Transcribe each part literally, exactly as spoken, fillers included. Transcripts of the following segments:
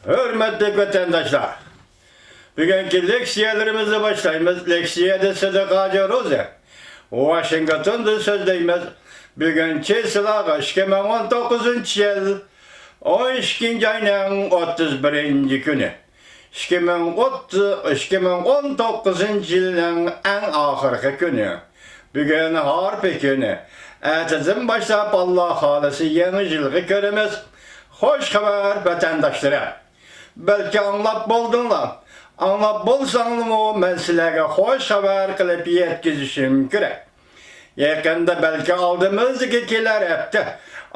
ھۆرمەتلىك ۋەتەنداشلار! بۈگۈنكى لېكسىيەلىرىمىزنى باشلايمىز. لېكسىيەدە سىدىق ھاجى روزى. ۋاشىنگتوندا سۆزلەيمىز. بۈگۈن چېسلاغا ئىككى مىڭ ئون توققۇزىنچى يىل، ئون ئىككىنچى ئاينىڭ ئوتتۇز بىرىنچى كۈنى. ئىككى مىڭ ئوتتۇز، ئىككى مىڭ ئون توققۇزىنچى يىلنىڭ ئەڭ ئاخىرقى كۈنى. بۈگۈن ھارپا كۈنى. ئەتىدىن باشلاپ، ئاللا خالىسا، يېڭى يىلغا كىرىمىز. خوش خەۋەر، ۋەتەنداشلىرىم! بەلكى ئاڭلاپ بولدۇڭلار. ئاڭلاپ بولساڭلارمۇ، مەن سىلەرگە خوش خەۋەر قىلىپ يەتكۈزۈشۈم كېرەك. يېقىندا، بەلكى ئالدىمىزدىكى كېلەر ھەپتە،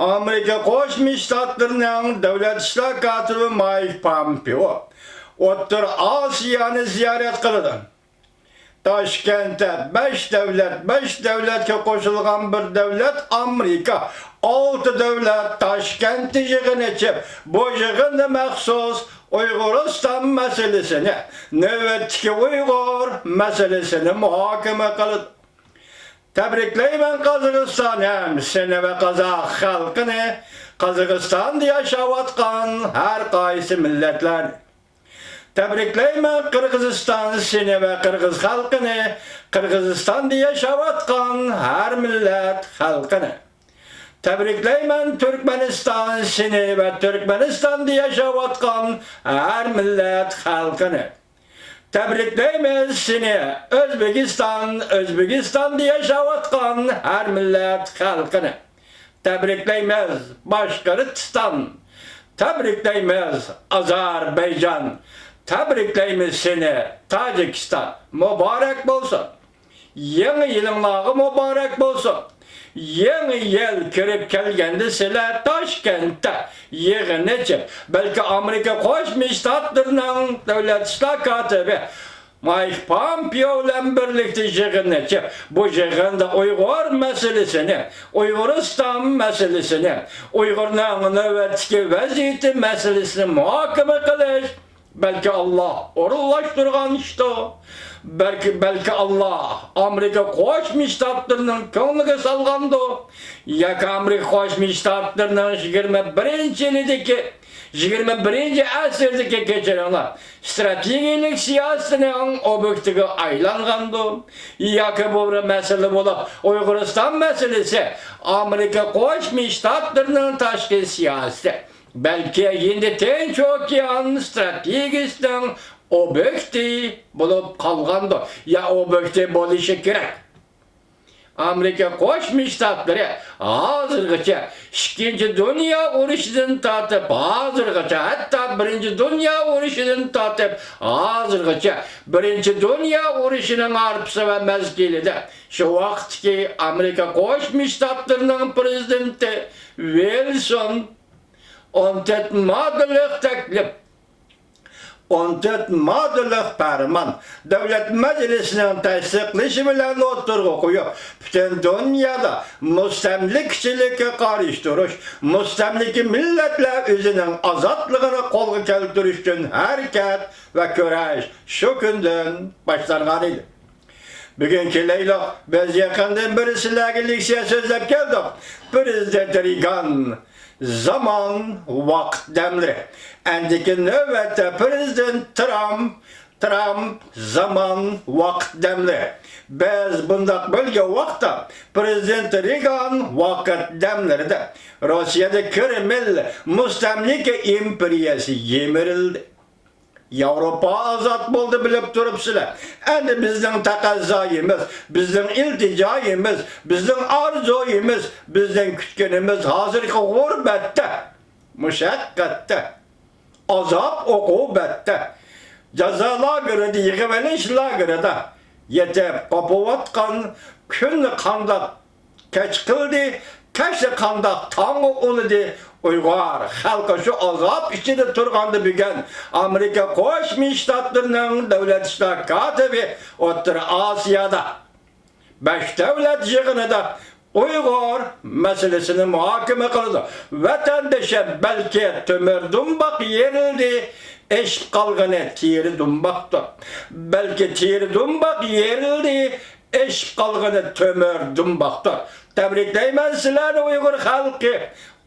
ئامېرىكا قوشما شتاتلىرىنىڭ دۆلەت ئىشلار كاتىپى مايك پامپېئو ئوتتۇرا ئاسىيانى زىيارەت قىلىدۇ. تاشكەنتتە بەش دۆلەت، بەش دۆلەتكە قوشۇلغان بىر دۆلەت ئامېرىكا، ئالتە دۆلەت تاشكەنتتە يىغىن ئېچىپ، بۇ يىغىندا مەخسۇس ئۇيغۇرىستان مەسىلىسىنى، نۆۋەتتىكى ئۇيغۇر مەسىلىسىنى مۇھاكىمە قىلىدۇ. تەبرىكلەيمەن قازاقىستان ھەم سىنى ۋە قازاق خەلقىنى، قازاقىستاندا ياشاۋاتقان ھەر قايسى مىللەتلەرنى. تەبرىكلەيمەن قىرغىزىستان سىنى ۋە قىرغىز خەلقىنى، قىرغىزىستاندا ياشاۋاتقان ھەر مىللەت خەلقىنى. تەبرىكلەيمەن تۈركمەنىستان سىنى ۋە تۈركمەنىستاندا ياشاۋاتقان ھەر مىللەت خەلقىنى. تەبرىكلەيمىز سىنى، ئۆزبېكىستان، ئۆزبېكىستاندا ياشاۋاتقان ھەر مىللەت خەلقىنى. تەبرىكلەيمىز باشقىرتىستان، تەبرىكلەيمىز ئازەربەيجان، تەبرىكلەيمىز سېنى تاجىكىستان. مۇبارەك بولسۇن! يېڭى يىلىڭلارغا مۇبارەك بولسۇن! يېڭى يىل كىرىپ كەلگەندە سىلەر تاشكەنتتە يىغىن ئېچىپ، بەلكى ئامېرىكا قوشما شتاتلىرىنىڭ دۆلەت ئىشلار كاتىپى مايك پامپېئو بىلەن بىرلىكتە يىغىن ئېچىپ، بۇ يىغىندا ئۇيغۇر مەسىلىسىنى، ئۇيغۇرىستان مەسىلىسىنى، ئۇيغۇرنىڭ نۆۋەتتىكى ۋەزىيىتى مەسىلىسىنى مۇھاكىمە قىلىش، بەلكى ئاللا ئورۇنلاشتۇرغان ئىشتۇ. بەلكى، بەلكى ئاللا ئامېرىكا قوشما شتاتلىرىنىڭ كۆڭلىگە سالغاندۇ. ياكى ئامېرىكا قوشما شتاتلىرىنىڭ يىگىرمە بىرىنچى يىلىدىكى يىگىرمە بىرىنچى ئەسىردىكى، كەچۈرۈڭلار، ئىستراتېگىيەلىك سىياسىتىنىڭ ئوبيېكتىغا ئايلانغاندۇ؟ ياكى بۇ بىر مەسىلە بولۇپ، ئۇيغۇرىستان مەسىلىسى ئامېرىكا قوشما شتاتلىرىنىڭ تاشقى سىياسىتى، بەلكى ھىندى تىنچ ئوكيان ئىستراتېگىيىسىنىڭ ئوبيېكتى بولۇپ قالغاندۇ؟ يا ئوبيېكتى بولۇشى كېرەك. ئامېرىكا قوشما شتاتلىرى ھازىرغىچە، ئىككىنچى دۇنيا ئۇرۇشىدىن تارتىپ ھازىرغىچە، ھەتتا بىرىنچى دۇنيا ئۇرۇشىدىن تارتىپ ھازىرغىچە، بىرىنچى دۇنيا ئۇرۇشىنىڭ ھارپىسى ۋە مەزگىلىدە شۇ ۋاقىتتىكى ئامېرىكا قوشما شتاتلىرىنىڭ پىرېزىدېنتى ۋىلسون ئون تۆت ماددىلىق تەكلىپ، ئون تۆت ماددىلىق پەرمان دۆلەت مەجلىسىنىڭ تەستىقلىشى بىلەن ئوتتۇرىغا قويۇپ، پۈتۈن دۇنيادا مۇستەملىكىچىلىككە قارشى تۇرۇش، مۇستەملىكە مىللەتلەر ئۆزىنىڭ ئازادلىقىنى قولغا كەلتۈرۈش ئۈچۈن ھەرىكەت ۋە كۈرەش شۇ كۈندىن باشلانغان ئىدى. بۈگۈن كېلەيلۇق، بىز يېقىندىن بېرى سىلەرگە لېكسىيە سۆزلەپ كەلدۇق. پىرېزىدېنت رېگان زامان ۋاقىت دەملىرى. ئەندىكى نۆۋەتتە پىرېزىدېنت ترامپ، ترامپ زامان ۋاقىت دەملىرى. بىز بۇنداق بولغان ۋاقىتتا، پىرېزىدېنت رېگان ۋاقىت دەملىرىدە روسىيەدە كرېمىل مۇستەملىكە ئىمپېرىيەسى يىمىرىلدى. ياۋروپا ئازاد بولدى، بىلىپ تۇرۇپسىلەر. ئەمدى بىزنىڭ تەقەززايىمىز، بىزنىڭ ئىلتىجايىمىز، بىزنىڭ ئارزۇيىمىز، بىزنىڭ كۈتكىنىمىز ھازىرقى غۇربەتتە، مۇشەققەتتە، ئازاب-ئوقۇبەتتە، جازا لاگېرىدا، يىغىۋېلىش لاگېرىدا يېتىپ قوپۇۋاتقان كۈننى قانداق كەچ قىلدى، كەچتە قانداق تاڭغا ئۇلىدى. ئۇيغۇر خەلقى شۇ ئازاب ئىچىدە تۇرغاندا، بۈگۈن ئامېرىكا قوشما شتاتلىرىنىڭ دۆلەت ئىشلار كاتىپى ئوتتۇرا ئاسىيادا بەش دۆلەت يىغىنىدا ئۇيغۇر مەسىلىسىنى مۇھاكىمە قىلىدۇ. ۋەتەندىشىم، بەلكى تۆمۈر دۇمباق يېرىلدى، ئېشىپ قالغىنى تېرە دۇمباقتۇر. بەلكى تېرە دۇمباق يېرىلدى، ئېشىپ قالغىنى تۆمۈر دۇمباقتۇر. تەبرىكلەيمەن سىلەرنى، ئۇيغۇر خەلقى.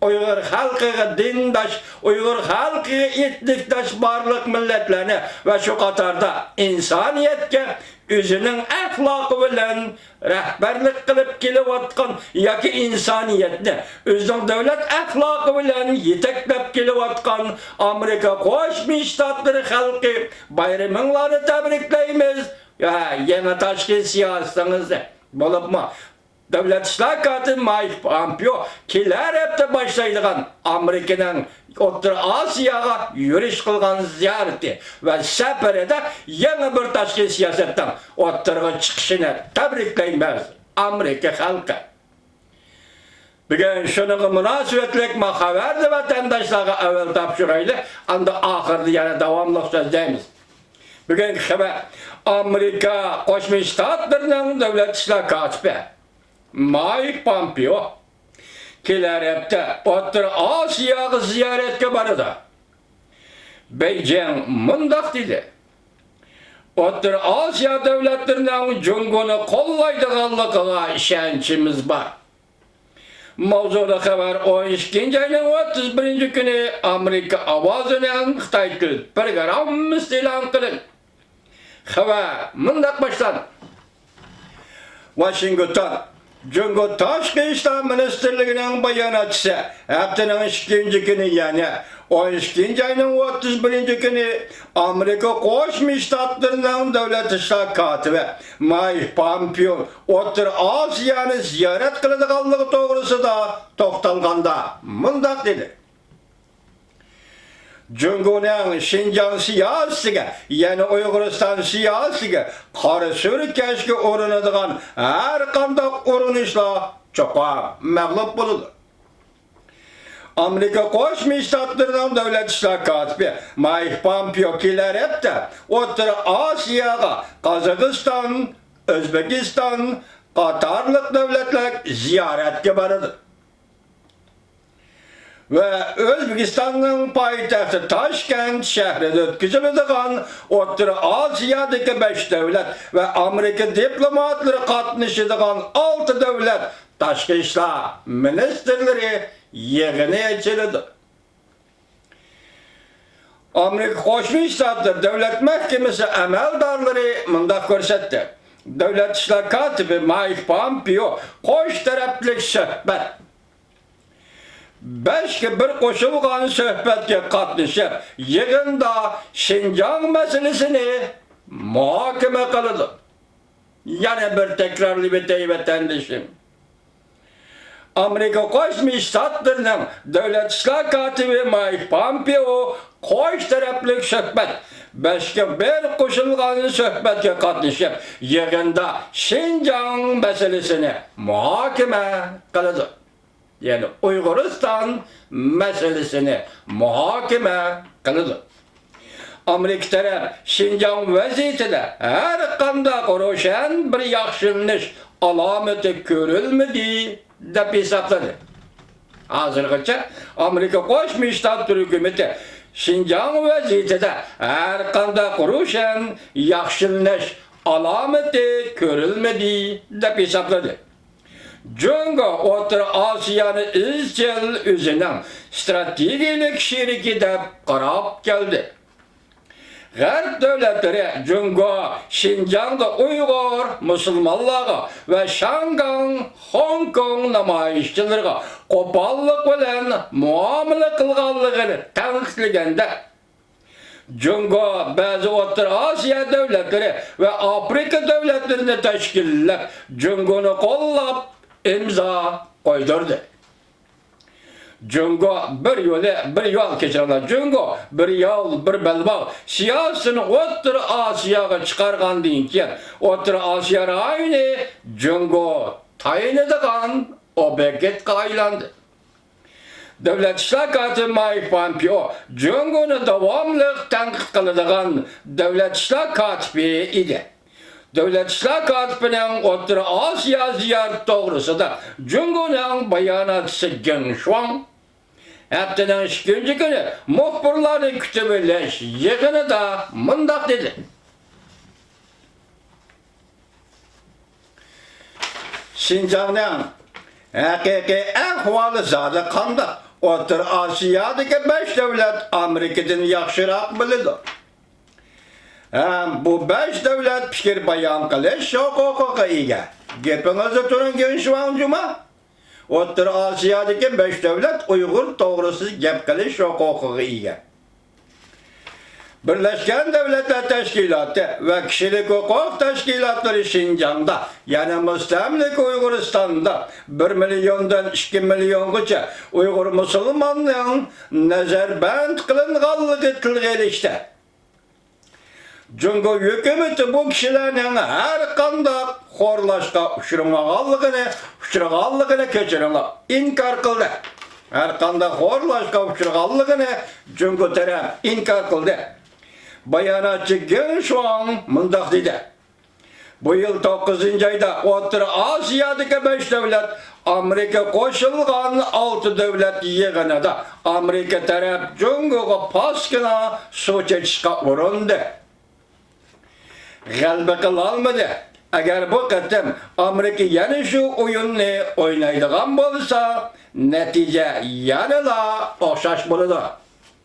ئۇيغۇر خەلقىگە دىنداش، ئۇيغۇر خەلقىگە ئېتنىكداش بارلىق مىللەتلەرنى ۋە شۇ قاتاردا ئىنسانىيەتكە ئۆزىنىڭ ئەخلاقى بىلەن رەھبەرلىك قىلىپ كېلىۋاتقان ياكى ئىنسانىيەتنى ئۆزىنىڭ دۆلەت ئەخلاقى بىلەن يېتەكلەپ كېلىۋاتقان ئامېرىكا قوشما شتاتلىرى خەلقى، بايرىمىڭلارنى تەبرىكلەيمىز. ۋە يېڭى تاشقى سىياسىتىڭىزنى، بولۇپمۇ دۆلەت ئىشلار كاتىپى مايك پامپېئو كېلەر ھەپتە باشلايدىغان ئامېرىكىنىڭ ئوتتۇرا ئاسىياغا يۈرۈش قىلغان زىيارىتى ۋە سەپىرىدە يېڭى بىر تاشقى سىياسەتنىڭ ئوتتۇرىغا چىقىشىنى تەبرىكلەيمىز، ئامېرىكا خەلقى. بۈگۈن شۇنىڭغا مۇناسىۋەتلىك ما خەۋەرنى ۋەتەنداشلارغا ئەۋۋەل تاپشۇرايلى، ئاندىن ئاخىرىدا يەنە داۋاملىق سۆزلەيمىز. بۈگۈنكى خەۋەر. ئامېرىكا قوشما شتاتلىرىنىڭ دۆلەت ئىشلار كاتىپى مايك پامپېئو كېلەر ھەپتە ئوتتۇرا ئاسىياغا زىيارەتكە بارىدۇ. بېيجىڭ مۇنداق دېدى: ئوتتۇرا ئاسىيا دۆلەتلىرىنىڭ جۇڭگونى قوللايدىغانلىقىغا ئىشەنچىمىز بار. ماۋزۇلۇق خەۋەر ئون ئىككىنچى ئاينىڭ ئوتتۇز بىرىنچى كۈنى ئامېرىكا ئاۋازىنىڭ خىتاي تىل پروگراممىسىدا ئېلان قىلىندى. خەۋەر مۇنداق باشلاندى. ۋاشىنگتون. جۇڭگو تاشقى ئىشلار مىنىستىرلىكىنىڭ باياناتچىسى ھەپتىنىڭ ئىككىنچى كۈنى، يەنى ئون ئىككىنچى ئاينىڭ ئوتتۇز بىرىنچى كۈنى ئامېرىكا قوشما شتاتلىرىنىڭ دۆلەت ئىشلار كاتىپى مايك پامپېئو ئوتتۇرا ئاسىيانى زىيارەت قىلىدىغانلىقى توغرىسىدا توختالغاندا مۇنداق دېدى: جۇڭگونىڭ شىنجاڭ سىياسىتىگە، يەنى ئۇيغۇرىستان سىياسىتىگە قارا سۈركەشكە ئۇرۇنىدىغان ھەر قانداق ئۇرۇنۇشلار چوقۇم مەغلۇپ بولىدۇ. ئامېرىكا قوشما شتاتلىرىنىڭ دۆلەت ئىشلار كاتىپى مايك پامپېئو كېلەر ھەپتە ئوتتۇرا ئاسىياغا قازاقىستان، ئۆزبېكىستان قاتارلىق دۆلەتلەرگە زىيارەتكە بارىدۇ. ۋە ئۆزبېكىستاننىڭ پايتەختى تاشكەنت شەھىرىدە ئۆتكۈزۈلىدىغان ئوتتۇرا ئاسىيادىكى بەش دۆلەت ۋە ئامېرىكا دىپلوماتلىرى قاتنىشىدىغان ئالتە دۆلەت تاشقى ئىشلار مىنىستىرلىرى يىغىنى ئېچىلىدۇ. ئامېرىكا قوشما شتاتلىرى دۆلەت مەھكىمىسى ئەمەلدارلىرى مۇنداق كۆرسەتتى: دۆلەت ئىشلار كاتىپى مايك پامپېئو قوش تەرەپلىك سۆھبەت، بەشكە بىر قوشۇلغان سۆھبەتكە قاتنىشىپ، يىغىندا شىنجاڭ مەسىلىسىنى مۇھاكىمە قىلىدۇ. يەنە بىر تەكرارلاپ ئۆتەي، ۋەتەندىشىم. ئامېرىكا قوشما شتاتلىرىنىڭ دۆلەت ئىشلار كاتىپى مايك پامپېئو قوش تەرەپلىك سۆھبەت، بەشكە بىر قوشۇلغان سۆھبەتكە قاتنىشىپ، يىغىندا شىنجاڭ مەسىلىسىنى مۇھاكىمە قىلىدۇ. يەنى ئۇيغۇرىستان مەسىلىسىنى مۇھاكىمە قىلىدۇ. ئامېرىكا تەرەپ شىنجاڭ ۋەزىيىتىدە ھەر قانداق روشەن بىر ياخشىلىنىش ئالامىتى كۆرۈلمىدى، دەپ ھېسابلىدى. ھازىرغىچە ئامېرىكا قوشما شتاتلىرى ھۆكۈمىتى شىنجاڭ ۋەزىيىتىدە ھەر قانداق روشەن ياخشىلىنىش ئالامىتى كۆرۈلمىدى، دەپ ھېسابلىدى. جۇڭگو ئوتتۇرا ئاسىيانى ئىزچىل ئۆزىنىڭ ستراتېگىيەلىك شېرىكى دەپ قاراپ كەلدى. غەرب دۆلەتلىرى جۇڭگو شىنجاڭدا ئۇيغۇر مۇسۇلمانلارغا ۋە شياڭگاڭ، خوڭكوڭ نامايىشچىلىرىغا قوپاللىق بىلەن مۇئامىلە قىلغانلىقىنى تەنقىدلىگەندە، جۇڭگو بەزى ئوتتۇرا ئاسىيا دۆلەتلىرى ۋە ئافرىقا دۆلەتلىرىنى تەشكىللەپ، جۇڭگونى قوللاپ ئىمزا قويدۇردى. جۇڭگو بىر يولى، بىر يول، كەچۈرۈڭلار، جۇڭگو بىر يول، بىر بەلباغ سىياسىتىنى ئوتتۇرا ئاسىياغا چىقارغاندىن كېيىن، ئوتتۇرا ئاسىيا رايونى جۇڭگو تايىنىدىغان ئوبيېكتقا ئايلاندى. دۆلەت ئىشلار كاتىپى مايك پامپېئو جۇڭگونى داۋاملىق تەنقىد قىلىدىغان دۆلەت ئىشلار كاتىپى ئىدى. دۆلەت ئىشلار كاتىپىنىڭ ئوتتۇرا ئاسىيا زىيارىتى توغرىسىدا جۇڭگونىڭ باياناتچىسى گېڭ شۇاڭ ھەپتىنىڭ ئىككىنچى كۈنى مۇخبىرلارنى كۈتۈۋېلىش يىغىنىدا مۇنداق دېدى: شىنجاڭنىڭ ھەقىقىي ئەھۋالى زادى قانداق؟ ئوتتۇرا ئاسىيادىكى بەش دۆلەت ئامېرىكىدىن ياخشىراق بىلىدۇ. ھەم بۇ بەش دۆلەت پىكىر بايان قىلىش ھوقۇقىغا ئىگە. گېپىڭىزدە تۇرۇڭ، گېڭ شۇاڭ جۇما. ئوتتۇرا ئاسىيادىكى بەش دۆلەت ئۇيغۇر توغرىسىدا گەپ قىلىش ھوقۇقىغا ئىگە. بىرلەشكەن دۆلەتلەر تەشكىلاتى ۋە كىشىلىك ھوقۇق تەشكىلاتلىرى شىنجاڭدا، يەنى مۇستەملىكە ئۇيغۇرىستاندا بىر مىليوندىن ئىككى مىليونغىچە ئۇيغۇر مۇسۇلماننىڭ نەزەربەند قىلىنغانلىقى تىلغا ئېلىشتى. جۇڭگو ھۆكۈمىتى بۇ كىشىلەرنىڭ ھەر قانداق خورلاشقا ئۇچرىمىغانلىقىنى، ئۇچرىغانلىقىنى، كەچۈرۈڭلار، ئىنكار قىلدى. ھەر قانداق خورلاشقا ئۇچرىغانلىقىنى جۇڭگو تەرەپ ئىنكار قىلدى. باياناتچى گېڭ شۇاڭ مۇنداق دېدى: بۇ يىل توققۇزىنچى ئايدا ئوتتۇرا ئاسىيادىكى بەش دۆلەت ئامېرىكا قوشۇلغان ئالتە دۆلەت يىغىنىدا ئامېرىكا تەرەپ جۇڭگوغا پاسكىنا سۇ چېچىشقا ئۇرۇندى. غەلىبە قىلالمىدى. ئەگەر بۇ قېتىم ئامېرىكا يەنە شۇ ئويۇننى ئوينايدىغان بولسا، نەتىجە يەنىلا ئوخشاش بولىدۇ.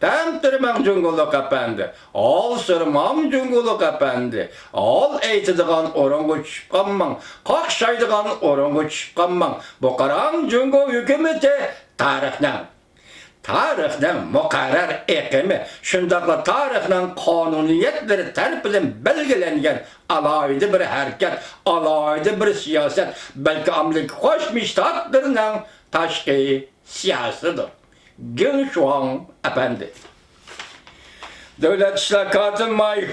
تەمتىرىمەڭ جۇڭگولۇق ئەپەندى، ھالسىرىماڭ جۇڭگولۇق ئەپەندى، ھال ئېيتىدىغان ئورۇنغا چۈشۈپ قالماڭ، قاقشايدىغان ئورۇنغا چۈشۈپ قالماڭ. بۇ قاراڭ جۇڭگو ھۆكۈمىتى تارىخنىڭ، تارىخنىڭ مۇقەررەر ئېقىمى، شۇنداقلا تارىخنىڭ قانۇنىيەتلىرى تەرىپىدىن بەلگىلەنگەن ئالاھىدە بىر ھەرىكەت، ئالاھىدە بىر سىياسەت، بەلكى ئامېرىكا قوشما شتاتلىرىنىڭ تاشقى سىياسىتىدۇر. گېڭ شۇاڭ ئەپەندى. دۆلەت ئىشلار كاتىپى ماي